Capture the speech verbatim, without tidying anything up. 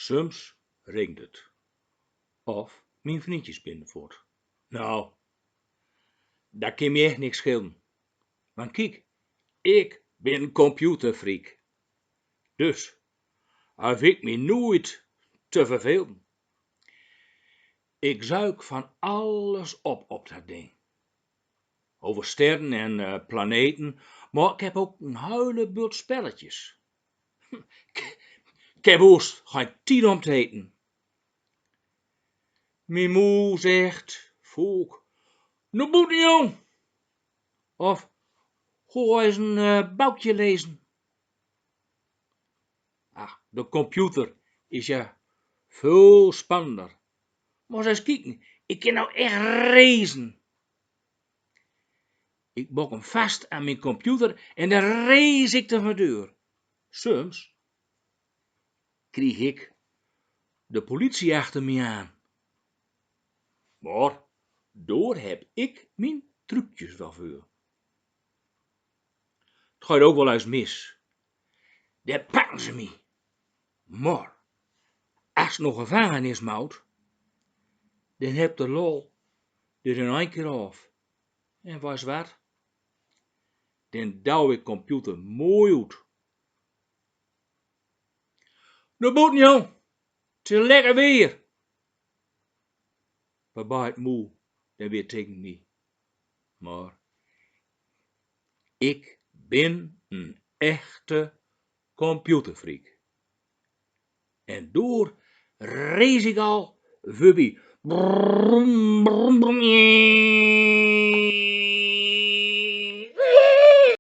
Soms regent het. Of mien vrundjes binne voort. Nou, dat kin mi echt niks schelen. Want kiek, ik bin computerfreak. Dus, hoef ik mi noeit te vervelen. Ik zuik van alles op op dat ding. Over sterren en eh, planeten, maar ik heb ook een hele bult spelletjes. Ik heb haast geen tijd om te eten. Mien moe zegt vaak: "Noe boeten, jong!" Of: "Goa ins een eh, boekje lezen." Ach, de computer is ja veel spannender. Maar ins kieken, ik kan nou echt reizen. Ik bok hem vast aan mijn computer en dan reis ik er vandoor. Soms krijg ik de politie achter mij aan. Maar daar heb ik mijn trucjes wel voor. Het gaat ook wel eens mis. Dan pakken ze mij. Maar als nog gevangenis moet, dan heb de lol er in één keer af. En was wat? Dan douw ik computer mooi uit. "Noe boeten, jong, het is lekker weer," babeit moe dan weer tegen mij. Maar ik bin een echte computerfreak. En daar reis ik al voorbij. Brum, brum, brum.